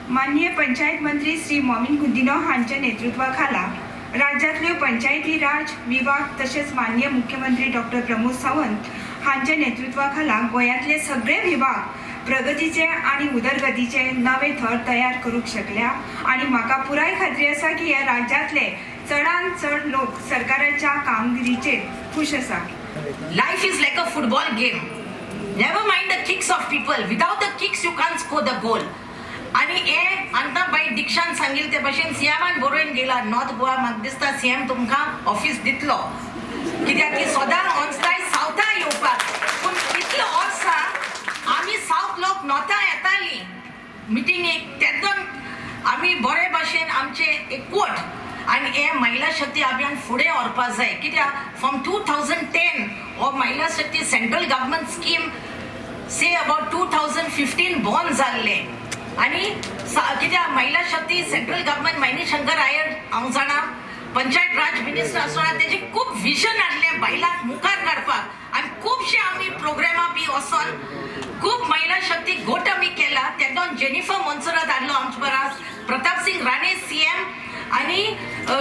माननीय पंचायत मंत्री श्री मॉविन गुदिन्हो हांच्या नेतृत्वाखाला राज्यांतल्यो पंचायती राज विभाग तशेंच माननीय मुख्यमंत्री डॉक्टर प्रमोद सावंत हांच्या नेतृत्वाखाला गोंयांतले सगळे विभाग प्रगतीचे आनी उदरगतीचे नवे थर तयार करूंक शकल्या आनी म्हाका पुराय खात्री आसा की ह्या राज्यांतले चडान चड लोक सरकाराच्या कामगिरीचेर खूश आसा. Life is like a football game. Never mind the kicks of people. Without the kicks, you can't score the goal. आणि हे आतां बाई दीक्षान सांगिल्ले ते भशेन सीएमान बरोवन गेला नॉर्थ गोवा. म्हाका दिसता सीएम तुमकां ऑफिस दितलो, कित्याक ती सदां ऑन्सताय सावथा येवपाक. पूण इतलो वर्सां आमी सावथ लोक नॉर्था येताली मिटिंगेक, तेन्ना आमी बरे भाशेन आमचे एकवट आनी हे महिला शक्ती अभियान फुडें व्हरपा जाय. कित्याक फ्रॉम 2010 हो महिला शक्ती central government scheme say about 2015 born जाल्लें. आनी कित्याक महिला शक्ती सेंट्रल गव्हर्मेंट, मणिशंकर अय्यर, हांव जाणा, पंचायत राज मिनिस्टर आसतना तेजें खूब विजन आसलें बायलांक मुखार काडपाक. आनी खुबशे आमी प्रोग्रामां बी वचोन खूब महिला शक्ती गोट आमी केला. तेन्ना जेनिफर मोन्सरात हाडलो आमचे बराबर, प्रताप सिंग राणे सीएम आनी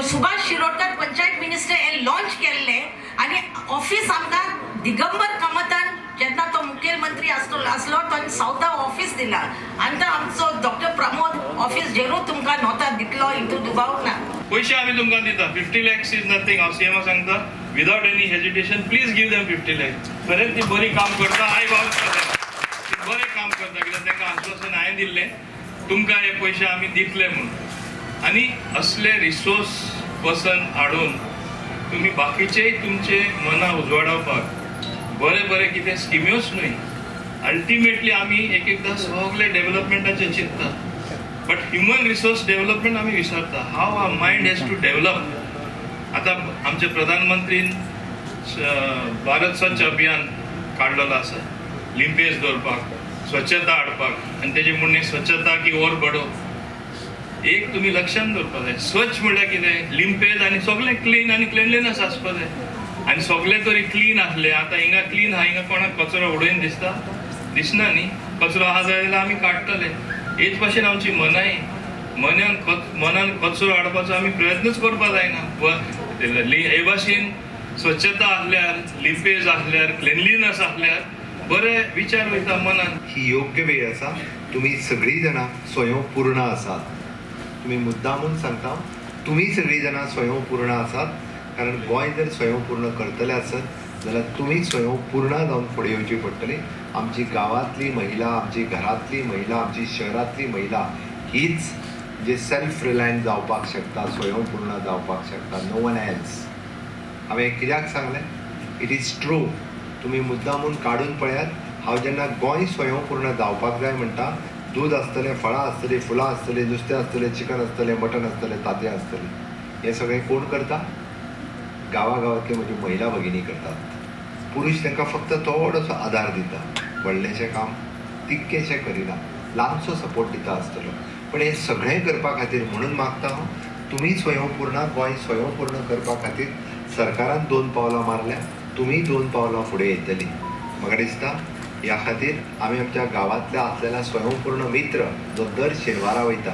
सुभाष शिरोडकर पंचायत मिनिस्टर हे लॉन्च केल्ले. आनी ऑफिस आमकां दिगंबर कामतान जेन्ना तो मुखेलमंत्री आसलो आसलो तो सावथा ऑफिस दिला. आनी तो आमचो डॉक्टर प्रमोद ऑफिस जरूर तुमकां नॉर्था दितलो, हितून दुबाव ना. पयशे आमी तुमकां दिता. 50 lakhs is nothing. हांव सीएमा सांगता, without any hesitation, please give them 50 lakhs. खरेंच ती बरी काम करता. I vouch for them. ती बरें काम करता, कित्याक तांकां आश्वासन हांवें दिल्लें, तुमकां हे पयशे आमी दितले म्हणून. आनी असले रिसोर्स पर्सन हाडून तुमी बाकीचेय तुमचे मनां उजवाडावपाक बरे बरे कितें स्किम्योच न्हय. अल्टिमेटली आमी एक एकदां सगळे डेव्हलपमेंटाचें चिंतता, बट ह्युमन रिसोर्स डेव्हलपमेंट आमी विसरता, how our mind has to develop. आतां आमचे प्रधानमंत्रीन भारत स्वच्छ अभियान काडलेलो आसा, लिंपेज दवरपाक, स्वच्छता हाडपाक. आनी तेजें म्हणणें, "स्वच्छता की ओर बढ़ो". एक तुमी लक्षात दवरपाक जाय, स्वच्छ म्हणल्यार कितें? लिंपेज आनी सगळें क्लीन आनी क्लिनलीनस आसपा जाय. आनी सगळें तरी क्लीन आसलें, आतां हिंगा क्लीन आहा, हिंगा कोणाक कचरो उडयन दिसता? दिसना न्ही. कचरो आहा जाल्यार आमी काडटले. हेच भाशेन आमची मनाय, मनान कचरो हाडपाचो आमी प्रयत्नच करपाक जायना. हे भाशेन स्वच्छता आसल्यार, लिंपेज आसल्यार, क्लिनलीनस आसल्यार बरे विचार वयता मनान. ही योग्य वेळ आसा. तुमी सगळीं जाणां स्वयंपूर्ण आसात. तुमी मुद्दामून सांगता, तुमी सगळीं जाणां स्वयंपूर्ण आसात, कारण गोंय जर स्वयंपूर्ण करतले आसत जाल्यार तुमी स्वयंपूर्ण जावन फुडें येवची पडटली. आमची गांवांतली महिला, आमची घरांतली महिला, आमची शहरांतली महिला हीच जे सेल्फ रिलायंट जावपाक शकता, स्वयंपूर्ण जावपाक शकता, नो वन एल्स. हांवें कित्याक सांगलें? It is true. तुमी मुद्दामून काडून पळयात, हांव जेन्ना गोंय स्वयंपूर्ण जावपाक जाय म्हणटा, दूद आसतलें, फळां आसतलीं, फुलां आसतलीं, नुस्तें आसतलें, चिकन आसतलें, मटन आसतलें, तांतयां आसतलीं. हें सगळें कोण करता? गांवागांवांतल्यो म्हज्यो महिला भगिनी करतात. पुरुष तांकां फक्त थोडोसो आदार दिता, व्हडलेशें काम तितकेशें करिना, ल्हानसो सपोर्ट दिता आसतलो. पण हें सगळें करपा खातीर म्हणून मागता हांव, तुमी स्वयंपूर्ण, गोंय स्वयंपूर्ण करपा खातीर सरकारान दोन पावलां मारल्या, तुमी दोन पावलां फुडें येतली म्हाका दिसता. ह्या खातीर आमी आमच्या गांवांतल्या आसलेल्या स्वयंपूर्ण मित्र जो दर शेनवारा वयता.